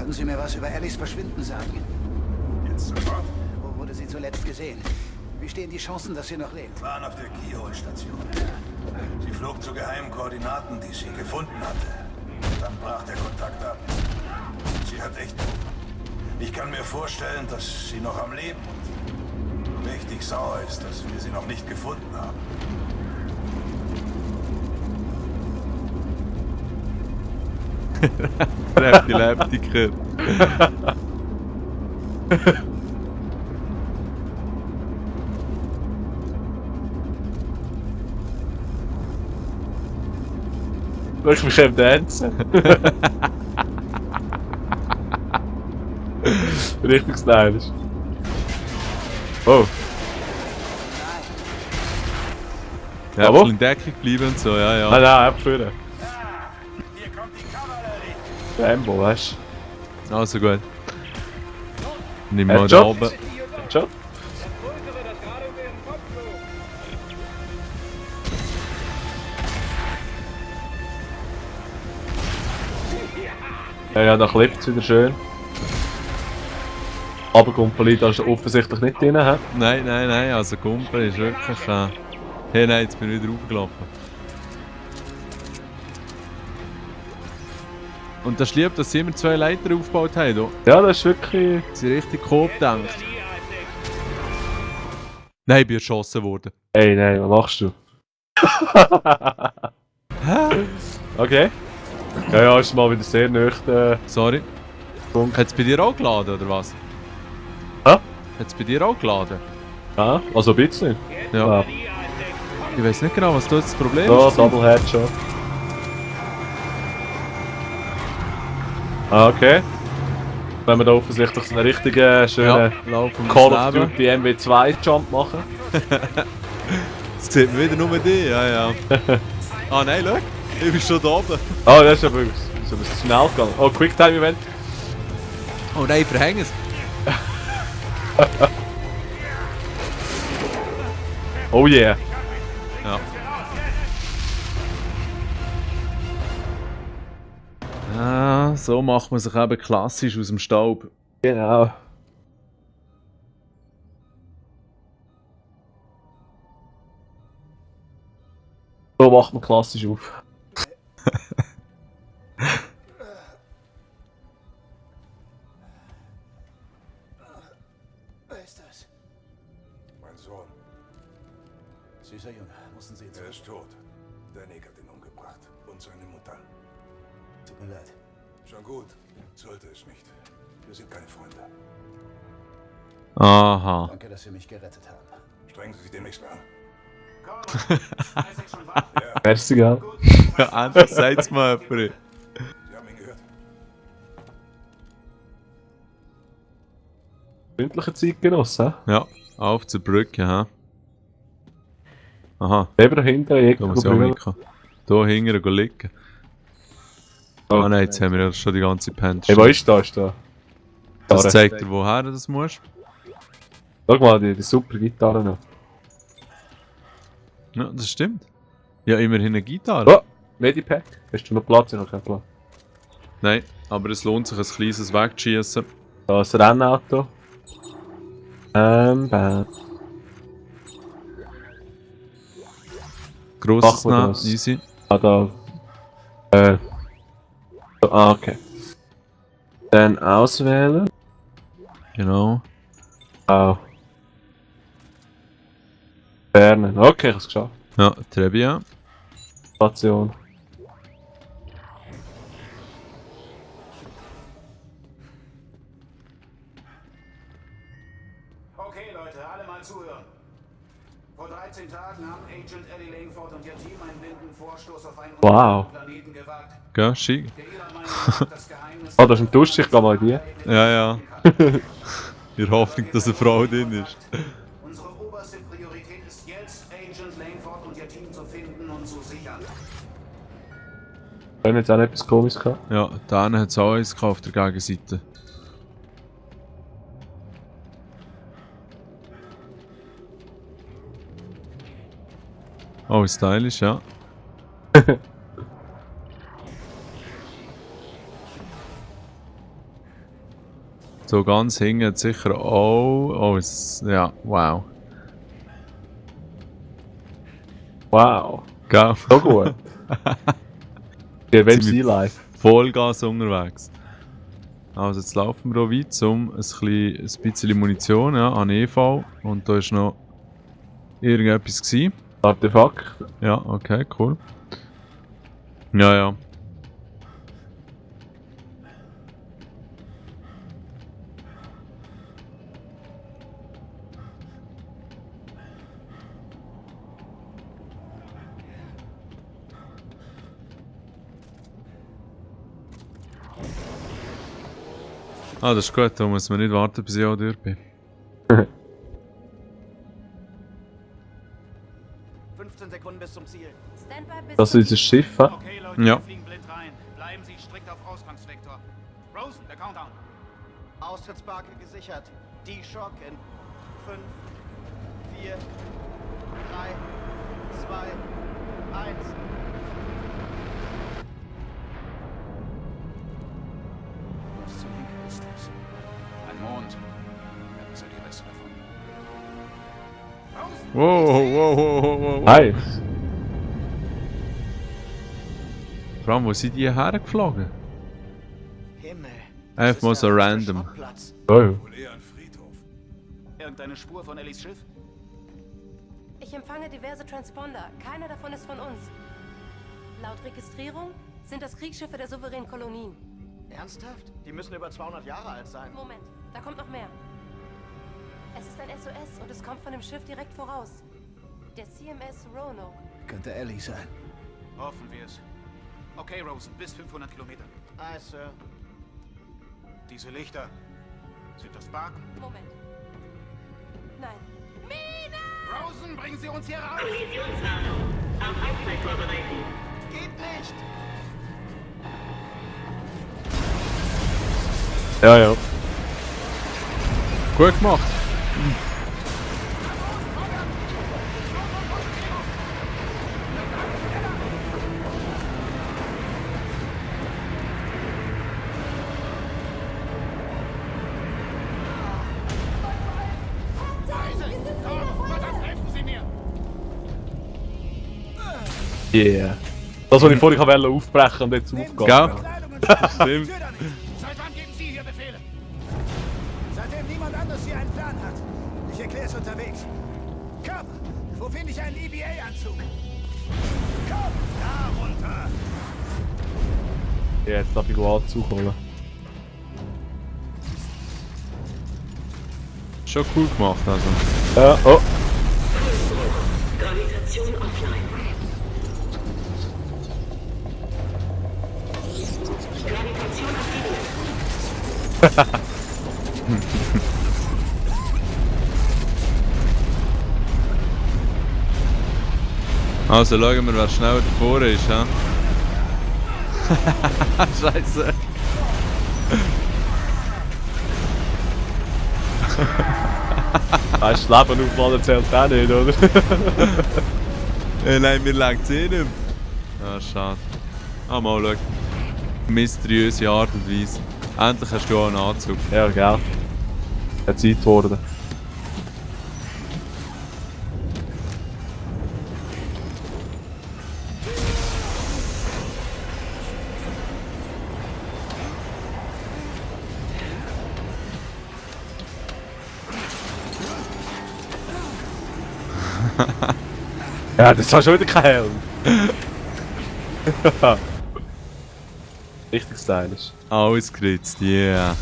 Würden Sie mir was über Alice Verschwinden sagen? Jetzt sofort. Wo wurde sie zuletzt gesehen? Wie stehen die Chancen, dass sie noch lebt? Waren auf der Keyhole-Station. Sie flog zu geheimen Koordinaten, die sie gefunden hatte. Dann brach der Kontakt ab. Sie hat echt Glück. Ich kann mir vorstellen, dass sie noch am Leben und richtig sauer ist, dass wir sie noch nicht gefunden haben. Trefft die Leptiker. Willst du mich am Dancen? Richtig stylisch. Oh. Ja, Aber? in Deckung bleiben und so, ja, ja. Nein, abführen. Hier kommt die Kavallerie. Rambo, weißt du? Also gut. Nimm mal da Headshot. oben. Schon? Ja, da klippt es wieder schön. Aber Kumpeli, da ist er offensichtlich nicht drin. He? Nein, nein, nein, also Kumpel ist wirklich... Hey, nein, jetzt bin ich wieder raufgelaufen. Und das ist lieb, dass sie immer 2 Leiter aufgebaut haben. Da. Ja, das ist wirklich... Sie richtig Coop gedacht. Nein, ich bin erschossen worden. Ey, nein, was machst du? Okay. Ja, ja, ist mal wieder sehr nüchtern. Sorry. Punkt. Hat es bei dir auch geladen, oder was? Hä? Hat es bei dir auch geladen? Ja, also ein bisschen. Ja. Ja. Ich weiß nicht genau, was da jetzt das Problem Ja, ist. Double Headshot. Ah, okay. Wenn wir da offensichtlich so einen richtigen, schönen laufen Call of Duty MW2 Jump machen. Jetzt sieht man wieder nur dich, ja, ja. Ah nein, schau, ich bin schon da oben. Oh, das ist aber so ein bisschen schnell gegangen. Oh, Quicktime Event. Oh nein, ich verhänge es. Oh yeah. Ja. Ah, so macht man sich eben klassisch aus dem Staub. Genau. So macht man klassisch auf. Wer ist das? Mein Sohn, Süßer Junge, mussten Sie er ist tot. Danik hat ihn umgebracht. Und seine Mutter. Tut mir leid. Schon gut. Sollte es nicht. Wir sind keine Freunde. Aha. Danke, dass Sie mich gerettet haben. Strengen Sie sich demnächst mehr an. Merci, gell? Ja, endlich sagt's mal jemand. Sie haben ihn gehört. Freundliche Zeitgenossen, hä? Ja, auf zur Brücke, ha. Aha, Eben dahinter, da muss ich auch mitkommen. Da hinten liegen. Ah nein, jetzt haben wir ja schon die ganze Pants. Hey, wo ist da? Ist da? Das Gitarre. zeigt dir, woher du das musst. Schau mal, die super Gitarre noch. Ja, das stimmt. Ja, immerhin eine Gitarre. Oh, Medipack. Hast du noch Platz? Ich habe keinen Platz. Nein, aber es lohnt sich, ein kleines wegzuschießen. Da ist ein Rennauto. Bam. Grosses Machen wir nehmen, das. easy. Ah, da. So, ah, okay. Dann auswählen. Genau. Ah. Fernen. Okay, ich habe es geschafft. Ja, très bien. Station. Okay, Leute, alle mal zuhören. Vor 13 Tagen haben Agent Eddie Langford und ihr Team einen blinden Vorstoß auf einen Wow. Planeten gewagt. Gell, schick. Der ihrer Meinung nach das Geheimnis... Oh, das ist ein Dusch, ich gehe mal in die. Ja, ja. In Hoffnung, dass eine Frau drin ist. Unsere oberste Priorität ist jetzt, Agent Langford und ihr Team zu finden und zu sichern. Wir haben jetzt auch noch etwas Komisches gehabt. Ja, da hat es auch eins auf der Gegenseite. Oh, stylisch, ja. So ganz hinten hat sicher auch... Oh, ja, wow. Wow. Gell? So gut. Der Web Sea Life. Vollgas unterwegs. Also jetzt laufen wir auch weit um ein bisschen Munition, ja, an EV. Und da war noch irgendetwas gewesen. Artefakt. Ja, okay, cool. Ja, ja. Ah, das ist gut, da muss man nicht warten, bis ich auch durch bin. 15 Sekunden bis zum Ziel. Das ist unser Schiff, hä? Okay, Leute, Ja. wir fliegen blind rein. Bleiben Sie strikt auf Ausgangsvektor. Rosen, der Countdown. Austrittsbarke gesichert. Die Schock in 5, 4, 3, 2, 1. Was zur Henker ist das? Ein Mond. Ja, was soll die Reste davon? Rosen! Wow, wow, wow, wow, wow. Hi. Vor allem, wo sind die hergeflogen? Himmel. Einfach mal so random. Schrottplatz. Oh. Wohl eher ein Friedhof. Irgendeine Spur von Ellis Schiff? Ich empfange diverse Transponder. Keiner davon ist von uns. Laut Registrierung sind das Kriegsschiffe der souveränen Kolonien. Ernsthaft? Die müssen über 200 Jahre alt sein. Moment, da kommt noch mehr. Es ist ein SOS und es kommt von dem Schiff direkt voraus. Der CMS Roanoke. Könnte Ellie sein. Hoffen wir es. Okay, Rosen, bis 500 Kilometer. Aye, Sir. Diese Lichter. Sind das Barken? Moment. Nein. Mine! Rosen, bringen Sie uns hier raus! Positionswarnung. Auf Auftritt vorbereiten. Geht nicht! Ja, ja. Gut gemacht. Verdammt, helfen Sie mir! Yeah. Das, was ich vorhin aufbrechen und jetzt aufgehen. Gell? Stimmt. Seit wann geben Sie hier Befehle? Seitdem niemand anders hier einen Plan hat. Ich erkläre es unterwegs. Komm, wo finde ich einen EVA-Anzug? Komm, da runter! Ja, jetzt darf ich Anzug holen. Schon cool gemacht, also. Ja, oh. Gravitation offline. Gravitation aktiviert. Also schauen wir, wer schneller davor ist, ja? Scheiße. Weißt du, das Leben aufladen zählt auch nicht, oder? Nein, mir längt es eh nicht mehr. Ah, schade. Ah, mal schau. Mysteriöse Art und Weise. Endlich hast du auch einen Anzug. Ja, gell. Hat Zeit geworden. Ja, das war schon wieder kein Helm. Richtig stylisch. Alles geritzt, yeah.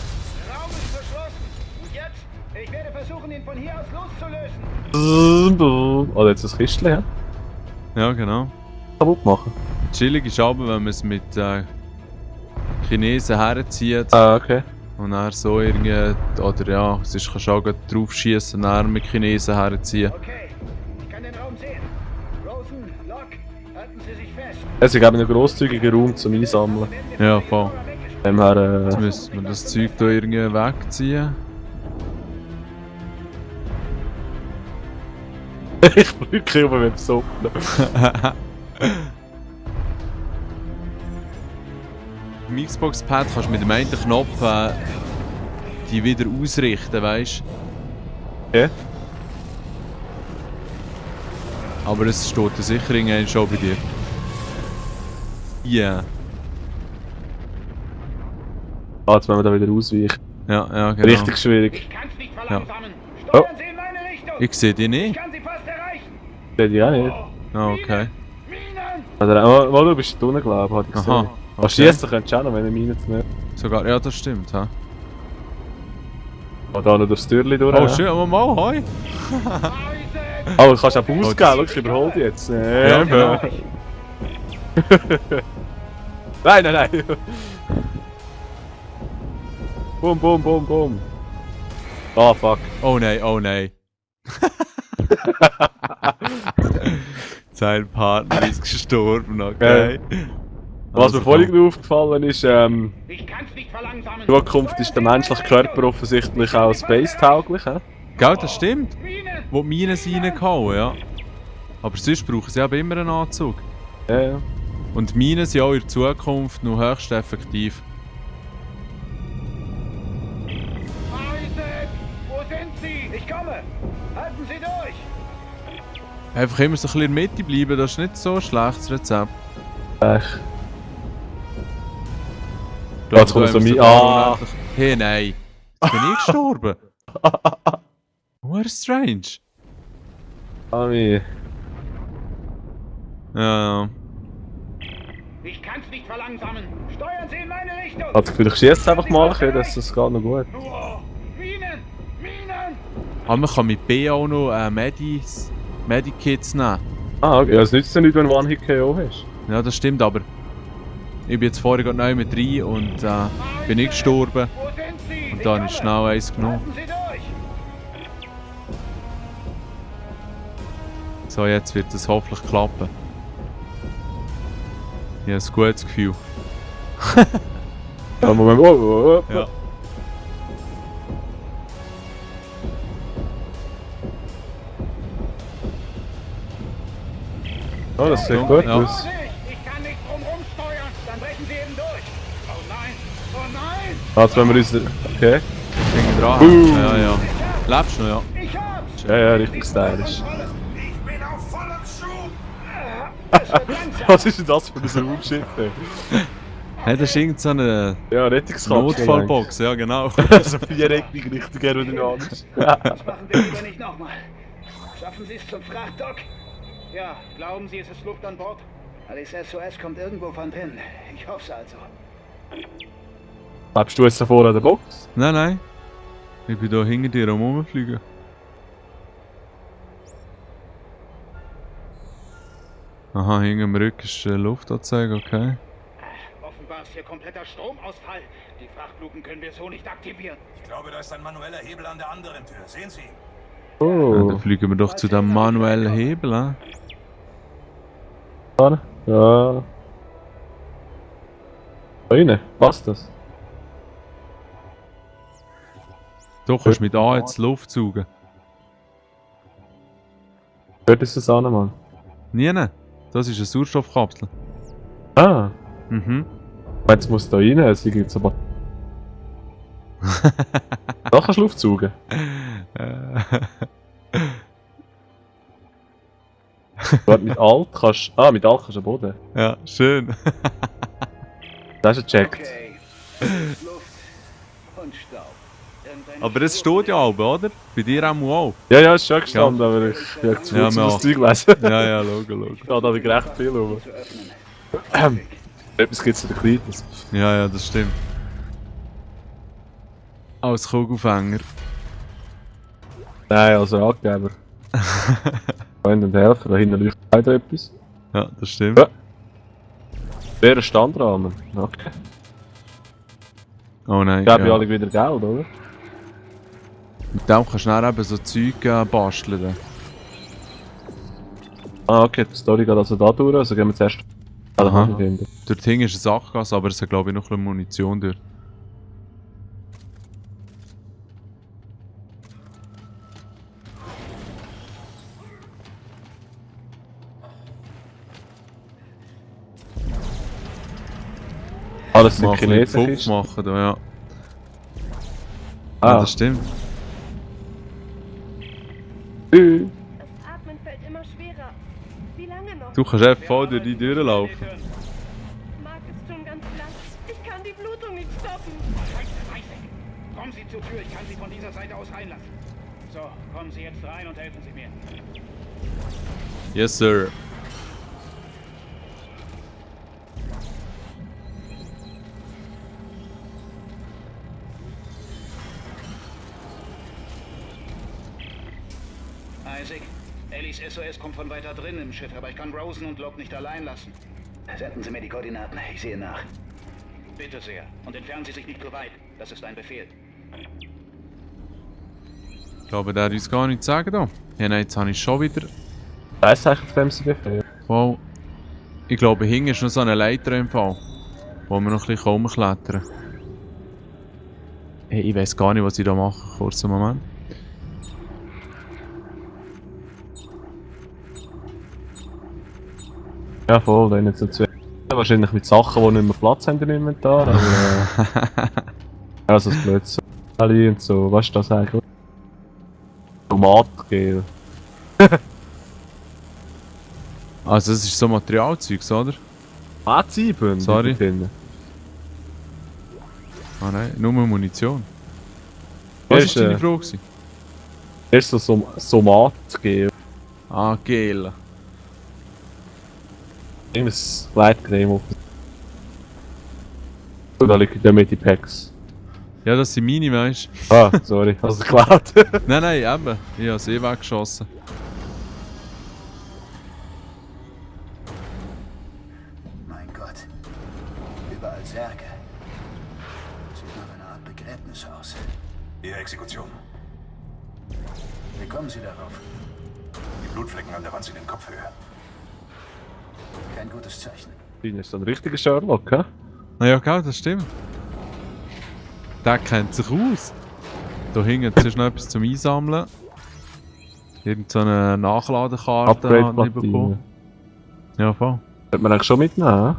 Der Raum ist verschlossen. Und jetzt? Ich werde versuchen, ihn von hier aus loszulösen. Oh, jetzt das Kistchen, ja? Ja, genau. Kaputt machen. Chillig ist aber, wenn man es mit Chinesen herzieht Ah, okay. und dann so irgendwie, oder ja, sonst kannst du auch gleich drauf schießen und dann mit Chinesen herziehen. Okay, ich kann den Raum sehen. Rosen, Locke, halten Sie sich fest. Es ist, glaube ich, ein grosszügiger Raum zum Einsammeln. Ja, voll. Dem her, Jetzt müssen wir das Zeug hier irgendwie wegziehen. ich blicke über mit besoffen. Im Xbox-Pad kannst du mit dem einen Knopf die wieder ausrichten, weißt du? Ja. Aber es steht ja sicher irgendwann schon bei dir. Ja. Ah, jetzt müssen wir da wieder ausweichen. Ja, genau. Richtig schwierig. Kannst nicht verlangsamen. Oh. Steuern Sie in meine Richtung. Ich sehe die nicht. Kann Sie fast erreichen. Sehe ich auch nicht. Ah, okay. Minen! Also, du bist unten, glaube ich, hatte ich Aha. gesehen. Aber schießen könntest du auch noch, wenn er Mine zu nehmen. Sogar, ja, das stimmt, hä? Oh, da noch durchs Türchen durch. Oh, schön, aber mal, hoi. Oh, du kannst auch ausgeben, schau, ich überhole dich jetzt. Ja, genau. Nein. Boom, boom, boom, boom. Ah, fuck. Oh nein. Sein Partner ist gestorben, okay. Was mir vorhin noch aufgefallen ist, Ich kann's nicht verlangsamen. in Zukunft ist der menschliche Körper offensichtlich auch space-tauglich, hä? Gell, das stimmt. Minen! Wo die Minen sind reingehauen, ja. Aber sonst brauchen sie aber immer einen Anzug. Ja. Und Minen sind auch in Zukunft noch höchst effektiv. Isaac! Wo sind Sie? Ich komme! Halten Sie durch! Einfach immer so ein bisschen in der Mitte bleiben, das ist nicht so ein schlechtes Rezept. Echt. Ich Jetzt kommt so mein... Ah! Hey, nein. Jetzt bin ich gestorben. What strange. Ami. Ja. Ich kann's nicht verlangsamen. Steuern Sie in meine Richtung! Ich habe das Gefühl, ich schieße einfach mal ein bisschen, das geht noch gut. Oh, Minen! Minen! Aber man kann mit B auch noch Medikits nehmen. Ah, okay. Ja, es nützt ja nicht, wenn du One-Hit-KO hast. Ja, das stimmt, aber ich bin jetzt vorher gerade neu mit rein und bin ich gestorben. Wo sind Sie? Und dann ist schnell eins genommen. Halten Sie durch! So, jetzt wird es hoffentlich klappen. Ich habe ein gutes Gefühl. Ja, Moment. Oh. Ja. Oh, das sieht Ja. gut Ja. aus. Vorsicht! Ich kann nicht drumherum steuern! Dann brechen Sie eben durch! Oh nein! Oh nein! Jetzt wenn wir uns... Okay. Hinten dran. Boom. Ja. Lebst du noch, ja? Ich hab's! Ja, richtig stylisch. Ich bin auf vollem Schub! Was ist denn das für ein Raumschiff, ey? Hey, das ist irgend so eine Ja, Rettungskapsel. Notfallbox, ja genau. So viereckig, richtig aerodynamisch. Das machen wir lieber nicht nochmal. Schaffen Sie es zum Frachtdock? Ja, glauben Sie, es ist Luft an Bord? Alice SOS kommt irgendwo von drin. Ich hoff's also. Bleibst du jetzt da vorne an der Box? Nein. Ich bin hier hinter dir am Rumfliegen. Aha, hinter dem Rücken ist Luftanzeige, okay. Offenbar ist hier kompletter Stromausfall. Die Frachtluken können wir so nicht aktivieren. Ich glaube, da ist ein manueller Hebel an der anderen Tür. Sehen Sie? Ja, Oh. dann fliegen wir doch zu dem manuellen Hebel, Ja. Da rein, passt das? Du kannst mit A jetzt Luft saugen. Hört es das an, Mann? Nie, das ist eine Sauerstoffkapsel. Ah. Mhm. Jetzt muss da rein, es gibt so... Da kannst du Luft saugen. Warte, mit Alt kannst du... Ah, mit Alt kannst du am Boden. Ja, schön. Das ist gecheckt. Okay. Luft und Staub. Aber es steht ja auch, oder? Bei dir auch. Ja, ist schon gestanden, aber ich habe zu Ja, viel wir das auch. Zeug gelesen. Ja, Logo. Ja, da habe ich recht viel rum. zu öffnen. Etwas gibt es in der Kleines. Ja, das stimmt. Als Kugelfänger. Nein, als Ratgeber. Freunde und Helfer, da hinten leuchtet auch etwas. Ja, das stimmt. Ja. Wäre ein Standrahmen. Okay. Oh nein. Geben ja Ja. alle wieder Geld, oder? Mit dem kannst du dann eben so Zeug basteln. Ah, okay, die Story geht also da durch, also gehen wir zuerst... Aha. Finden. Dort hinten ist eine Sackgasse, aber es hat glaube ich noch ein bisschen Munition durch. Ah, das sind Mal ein bisschen Chinesen. Pfupf machen da, ja. Ah, das stimmt. Das Atmen fällt immer schwerer. Wie lange noch? Du kannst einfach voll durch die Türen laufen. Mark ist schon ganz blass. Ich kann die Blutung nicht stoppen. Isaac, kommen Sie zur Tür, ich kann Sie von dieser Seite aus reinlassen. So, kommen Sie jetzt rein und helfen Sie mir. Yes, sir. Isaac, Ellies SOS kommt von weiter drin im Schiff, aber ich kann Rosen und Locke nicht allein lassen. Senden Sie mir die Koordinaten, ich sehe nach. Bitte sehr. Und entfernen Sie sich nicht zu weit. Das ist ein Befehl. Ich glaube, der hat uns gar nichts zu sagen da. Ja, nein, jetzt habe ich schon wieder. Das ist eigentlich der Befehl. Wow. Ich glaube, hinten ist noch so eine Leiter im Fall, wo wir noch ein bisschen rumklettern können. Hey, ich weiß gar nicht, was ich da mache. Kurzen Moment. Ja, voll, dann jetzt so zwei. Wahrscheinlich mit Sachen, die nicht mehr Platz haben im Inventar. Aber, also das Blödsinn. Ali und so, was ist das eigentlich? Tomatengel. Also, das ist so Materialzeugs, oder? A7? Sorry. Ah nein, nur Munition. Was war deine Frage gewesen? Das ist so Tomatengel. Ah, Gel. Irgendwas Gleitcreme auf. Und da liegen ja mit die Packs. Ja, das sind meine, weißt Ah, sorry, hast du geklaut? du? Nein, nein, eben. Ich habe sie weggeschossen. Mein Gott. Überall Särge. Sieht nach einer Art Begräbnis aus. Eher Exekution. Wie kommen Sie darauf? Die Blutflecken an der Wand sind in Kopfhöhe. Kein gutes Zeichen. Du bist so ein richtiger Sherlock, hä? Na ja, genau, das stimmt. Der kennt sich aus. Da hinten ist noch etwas zum Einsammeln. Irgend so eine Nachladekarte habe ich bekommen. Ja, voll. Sollte man eigentlich schon mitnehmen, hä?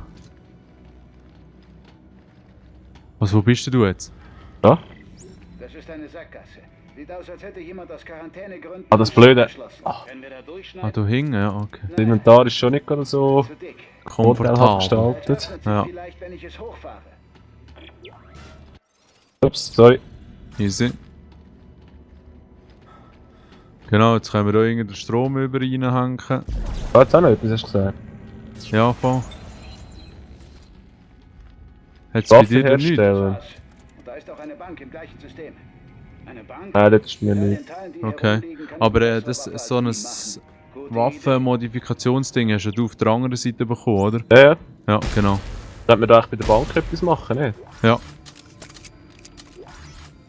Also, wo bist du jetzt? Ja? Das ist eine Sackgasse. Sieht aus, als hätte jemand aus Quarantänegründen... Ah, das Blöde. Können wir da durchschneiden? Ah, da hinten, ja, okay. Das Inventar ist schon nicht gerade so Zu dick. vorteilhaft Komfortabel. gestaltet. Öffnet sich Ja. vielleicht, wenn ich es hochfahre. Ups, sorry. Easy. Genau, jetzt können wir da irgendwie den Strom über reinhängen. Da jetzt auch noch etwas, hast du gesagt. Ja, voll. Hat's bei Waffen dir denn nichts? herstellen. Und da ist auch eine Bank im gleichen System. Eine Bank? Nein, das ist mir Ja, nicht. den Teilen, die Okay. herumliegen, kann Aber ich das bessere ist so ein Waffen machen. Gute Idee. Waffenmodifikationsding hast du auf der anderen Seite bekommen, oder? Ja, ja. Ja, genau. Sollte man da eigentlich bei der Bank etwas machen, nicht? Ja.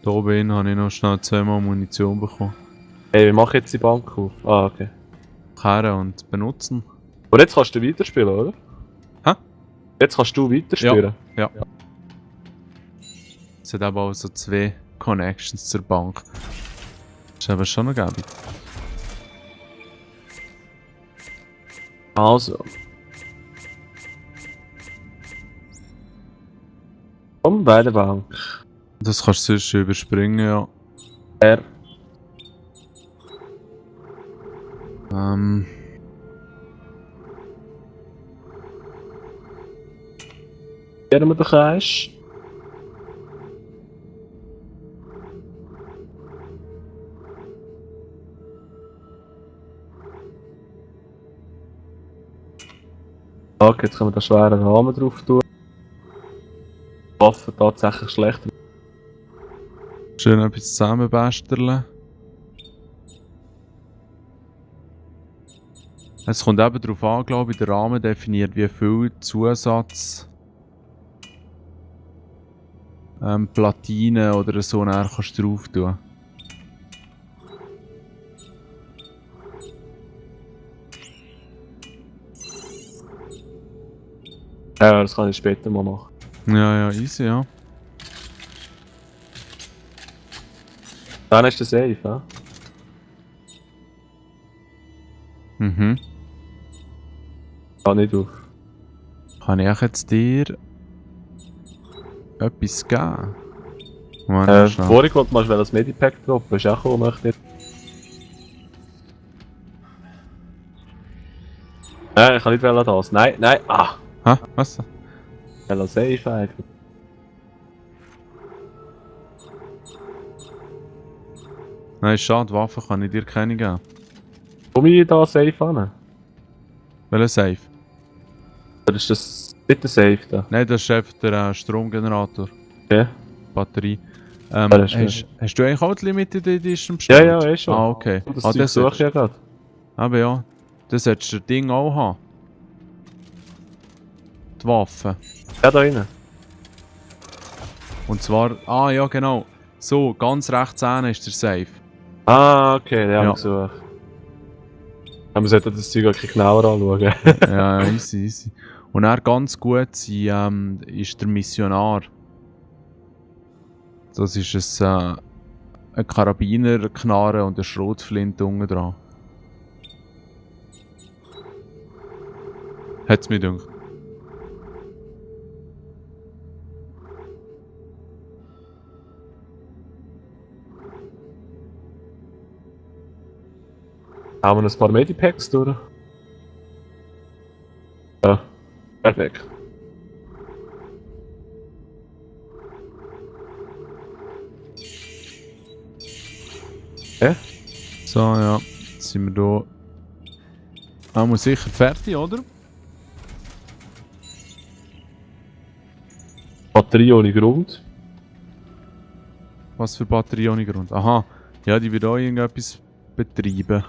Da oben habe ich noch schnell zweimal Munition bekommen. Hey, wie mache ich jetzt die Bank auf? Ah, okay. Kehren und benutzen. Und jetzt kannst du weiterspielen, oder? Hä? Jetzt kannst du weiterspielen? Ja. Es hat aber auch so zwei Connections zur Bank. Das ist aber schon noch gäbig. Also. Komm bei der Bank. Das kannst du sonst überspringen, ja. R. Werden wir doch eins. Okay, jetzt können wir da schweren Rahmen drauf tun. Waffen tatsächlich schlechter. Schön etwas zusammenbasteln. Es kommt eben darauf an, glaube ich, der Rahmen definiert, wie viel Zusatz Platinen oder so näher kannst du drauf tun. Ja, das kann ich später mal machen. Ja, ja, easy, ja. Dann ist der Safe, ja? Mhm. Kann nicht auf. Kann ich jetzt dir etwas geben? Vorhin wollte man das Medipack droppen, ist auch cool, möchte ich. Nein, ich kann nicht das. Nein, nein, ah! Hä? Was? Safe eigentlich. Nein, schade, Waffen kann ich dir keine geben. Komm ich da safe an? Welcher Safe? Oder ist das nicht der Safe da? Nein, das ist einfach der Stromgenerator. Okay. Batterie. das ist hast du eigentlich auch die Limited Edition bestellt? Ja, ja, schon. Ah, okay. Das suche ich ja gerade. Aber ja, das solltest du das Ding auch haben. Die Waffe. Ja, da rein. Und zwar, ah ja genau, so, ganz rechts hinten ist der Safe. Ah, okay, den Ja. habe ich gesucht. Aber wir sollten das Zeug wirklich genauer anschauen. Ja, easy, easy. Und er ganz gut ist der Missionar. Das ist ein Karabinerknarre und eine Schrotflinte unten dran. Hat's mir gedacht. Haben wir ein paar Medipacks durch? Ja, perfekt. So, ja. Jetzt sind wir hier. Haben wir sicher fertig, oder? Batterie ohne Grund. Was für Batterie ohne Grund? Aha. Ja, die wird auch irgendetwas betreiben.